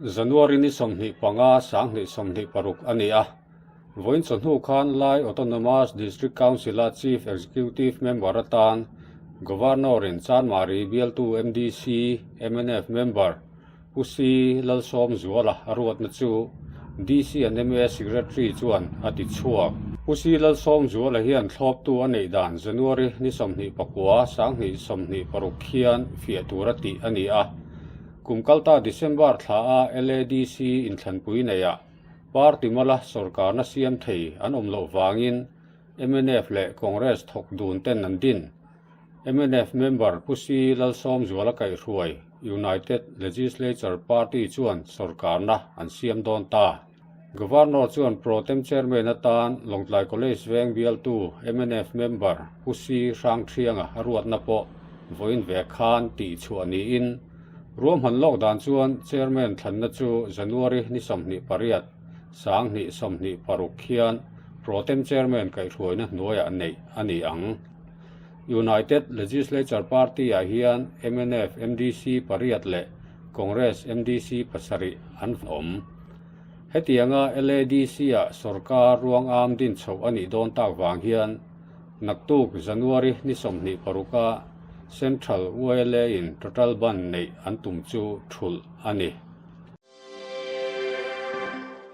January ni 25, 2026 a ni a. Vawiin chawhnu khan Lai Autonomous District Council-a Chief Executive Member atan Governor-in Chanmari bialtu MDC, mnf member Pu Si Lalsawmzuala a ruatna chu DC and ma Secretary chuan a ti chhuak. Pu Si Lalsawmzuala hian thlawptu a neih dan January ni 29, 2026 khian fiah tura tih a ni a. Kum kalta December thla a LADC inthlanpui neihah party mala sorkarna siam thei an awm loh vangin mnf leh Congress thawk dun ten an din. Mnf member Pu Si Lalsawmzuala kaihhruai United Legislature Party chuan sorkarna an siam dawn ta. Governor chuan Pro Tem Chairman atan Lawngtlai College veng bialtu mnf member Pu Si Hrangthrianga a ruatna pawh vawiin ve khan tih chhuah niin ruahman lawk dan chuan Chairman thlanna chu January ni 28, 2026 khian Pro Tem Chairman kaihhruaina hnuaiah neih a ni ang. United Legislature Party-ah hian mnf MDC pariat leh Congress MDC pasarih an awm. Hetianga LADC-ah sorkar ruangam din chhoh a nih dawn tak vang hian naktuk January ni 26-a Central YLA-in total bandh neih an tum chu thulh a ni.